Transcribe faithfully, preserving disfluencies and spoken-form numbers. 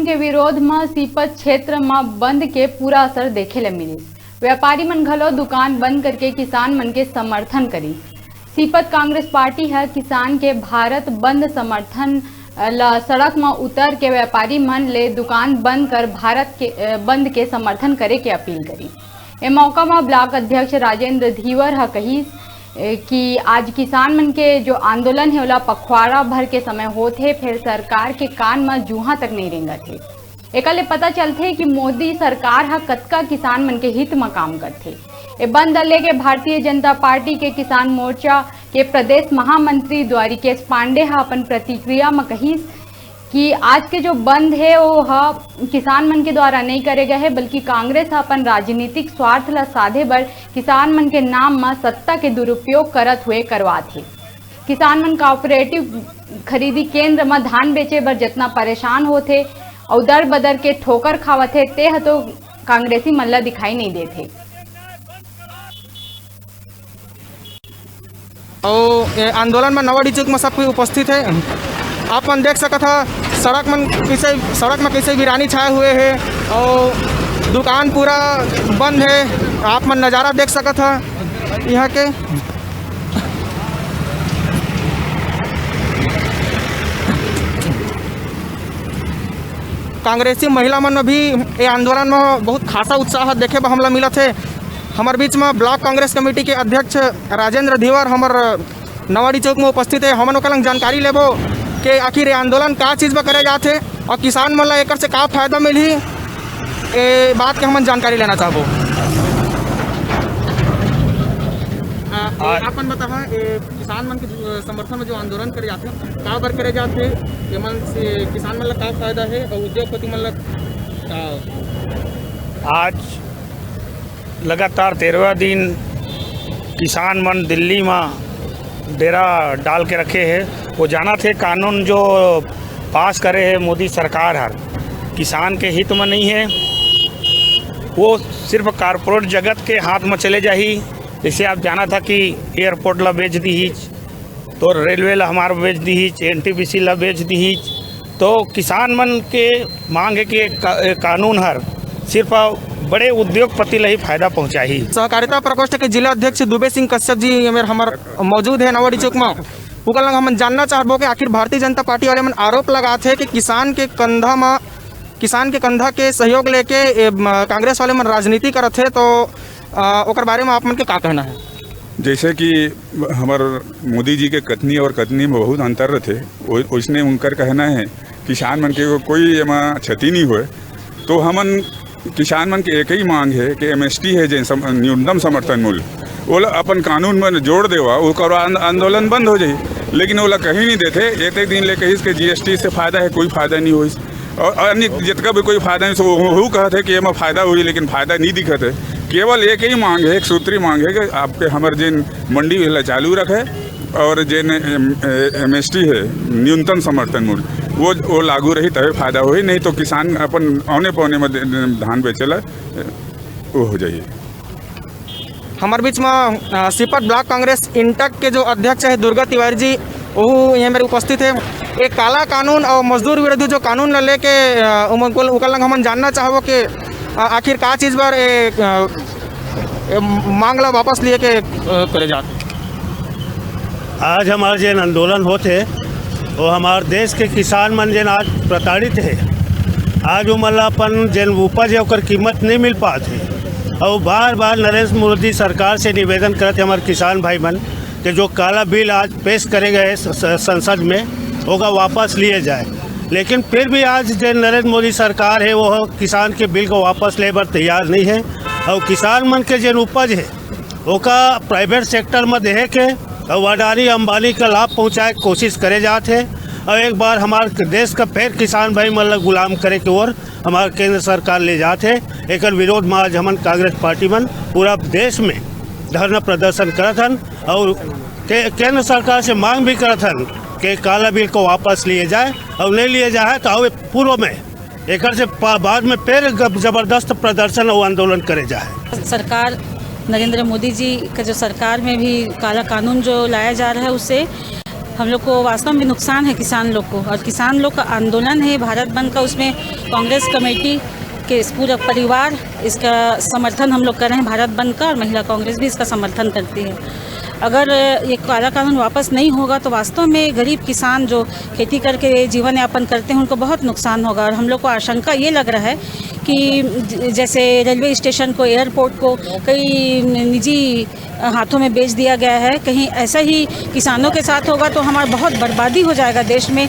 के विरोध म सीपत क्षेत्र म बंद के पूरा असर देखे ल मिलिस। व्यापारी मन घलो दुकान बंद करके किसान मन के समर्थन करिस। सीपत कांग्रेस पार्टी ह किसान के भारत बंद समर्थन, अ, ल सड़क म उतर के व्यापारी मन ले दुकान बंद कर भारत के, अ, बंद के समर्थन करे के अपील करिस। ए मौका म ब्लॉक अध्यक्ष राजेंद्र धीवर ह कहिस, ए, कि आज किसान मन के जो आंदोलन हे, ओला पखवाड़ा भर के समय होत हे, फेर सरकार के कान म जूहा तक नइ रेंगत हे। एकर ले पता चलथे कि मोदी सरकार ह कतका किसान मन के हित म काम करथे। ए बंद ल लेके भारतीय जनता पार्टी के किसान मोर्चा के प्रदेश महामंत्री द्वारिकेश पांडे ह अपन प्रतिक्रिया म कहिस कि आज के जो बंद हे, वो ह किसान मन के द्वारा नइ करे गए हे, बल्कि कांग्रेस ह अपन राजनीतिक स्वार्थ ल साधे बर किसान मन के नाम म सत्ता के दुरुपयोग करत हुए करवात हे। किसान मन कोऑपरेटिव खरीदी केंद्र म धान बेचे बर जतना परेशान होथे अउ दर बदर के ठोकर खावत हे, तेह तो कांग्रेसी मन ल दिखाई नइ देत हे। अउ ए आंदोलन म नवाड़ी चौक म सब कोई उपस्थित हे। आप मन देख सकत ह, सड़क मन कइसे, सड़क म कइसे वीरानी छाए हुए हे अउ दुकान पूरा बंद हे। आप मन नजारा देख सकत ह यहाँ के। कांग्रेसी महिला मन म भी ए आंदोलन म बहुत खासा उत्साह देखे बर हमला मिलत हे। हमर बीच म ब्लॉक कांग्रेस कमेटी के अध्यक्ष राजेंद्र धीवर हमर नवाड़ी चौक म उपस्थित हे। हमन ओकर लंग जानकारी लेबो कि आखिर ये आंदोलन का चीज बर करे जात हे अउ किसान मन ला एकर से का फायदा मिलही, ए बात के हमन जानकारी लेना चाहबो। आ, ए, आज आप मन बतावा, ए, किसान मन के जो, समर्थन में जो आंदोलन करे जाथे, का बर करे जाथे, एमन से किसान मन ला का फायदा हे अउ उद्योगपति मन ला का? आज लगातार तेरहवाँ दिन किसान मन दिल्ली म डेरा डाल के रखे हे। वो जानत हे कानून जो पास करे हे मोदी सरकार हर, किसान के हित म नइ हे, वो सिर्फ कॉरपोरेट जगत के हाथ म चले जाही। जइसे आप जानत ह कि एयरपोर्ट ला बेच दिहिस, तो रेलवे ला हमार बेच दिहिस, एनटीपीसी ला बेच दिहिस, तो किसान मन के मांग हे कि ये का-, ये कानून हर सिर्फ बड़े उद्योगपति ला ही फायदा पहुंचाही। सहकारिता प्रकोष्ठ के जिला अध्यक्ष दुबे सिंह कश्यप जी ये मेर हमर मौजूद हे नवाड़ी चौक म। उकर लंग हमन जानना चाहबो कि आखिर भारतीय जनता पार्टी वाले मन आरोप लगात हे कि किसान के कंधा म, किसान के कंधा के सहयोग लेके ए, म, कांग्रेस वाले मन राजनीति करत हे, तो अ, ओकर बारे म आप मन के का कहना हे? जैसे कि हमर मोदी जी के कथनी और कथनी में बहुत अंतर रथे, ओ-, ओइसने उनकर कहना हे, किसान मन के कोई एमा क्षति नहीं होए। तो हमन किसान मन के एक ही मांग हे कि एमएसटी हे, जेन सम-, न्यूनतम समर्थन मूल्य, ओला अपन कानून में जोड़ देवा, ओकर आंद-, आंदोलन बंद हो जाही। लेकिन ओला कहीं नहीं देथे, एते दिन ले कहिस के जीएसटी से फायदा हे, कोई फायदा नहीं होइस। और अन्य जितका भी कोई फायदा नहीं, सो वो, वो कहत हे कि एमा फायदा होही, लेकिन फायदा नहीं दिखत हे। केवल एक ही मांग हे, एक सूत्री मांग हे कि आपके हमर जेन मंडी वाला चालू रखे और जेन एम, ए, एमएसटी हे, न्यूनतम समर्थन मूल्य, वो, वो लागू रही, तभी फायदा होही, नहीं तो किसान अपन औने पौने में दे-, दे-, धान बेचेला, वो हो जाही। हमर बीच म, अ, सीपत ब्लॉक कांग्रेस इंटक के जो अध्यक्ष हे दुर्गा तिवारी जी, ओहू ये मेर उपस्थित हे। एक काला कानून और मजदूर विरोधी जो कानून ल लेके, अ, उमन को, उकर लंग हमन जानना चाहबो कि, अ, आखिर का चीज बर ए, अ, ए मांग ला वापस लिए के, अ, करे जात। आज हमार जेन आंदोलन होत हे, वो हमार देश के किसान मन जेन आज प्रताड़ित हे, आज उमन ला अपन जेन उपज हे, ओकर कीमत नहीं मिल पात हे। और बार-बार नरेंद्र मोदी सरकार से निवेदन करत हे हमार किसान भाई मन कि जो काला बिल आज पेश करे गए स-, स-, संसद में, ओका वापस लिए जाए। लेकिन फिर भी आज जेन नरेंद्र मोदी सरकार हे, वो किसान के बिल को वापस ले बर तैयार नहीं हे। और किसान मन के जेन उपज हे, ओका प्राइवेट सेक्टर म देहे के अउ अडानी अंबानी का लाभ पहुंचाए के कोशिश करे जात हे। अउ एक बार हमार देश का फेर किसान भाई मन ला गुलाम करे के ओर हमार केंद्र सरकार ले जात हे। एकर विरोध म आज हमन कांग्रेस पार्टी मन पूरा देश में धरना प्रदर्शन करत हन अउ के-, केंद्र सरकार से मांग भी करत हन कि काला बिल को वापस लिए जाए अउ नहीं लिए जाए तो आवे पूर्व में एकर से पा-, बाद में फिर गब-, जबरदस्त प्रदर्शन और आंदोलन करे जाए। सरकार, नरेंद्र मोदी जी का जो सरकार में भी काला कानून जो लाया जा रहा है, उससे हम लोग को वास्तव में नुकसान है किसान लोग को, और किसान लोग का आंदोलन है भारत बंद का, उसमें कांग्रेस कमेटी के इस पूरा परिवार इसका समर्थन हम लोग कर रहे हैं भारत बंद का, और महिला कांग्रेस भी इसका समर्थन करती है। अगर ये काला कानून वापस नहीं होगा तो वास्तव में गरीब किसान जो खेती करके जीवन यापन करते हैं उनको बहुत नुकसान होगा, और हम लोग को आशंका ये लग रहा है कि ज-, जैसे रेलवे स्टेशन को, एयरपोर्ट को कई निजी हाथों में बेच दिया गया है, कहीं ऐसा ही किसानों के साथ होगा तो हमारा बहुत बर्बादी हो जाएगा देश में।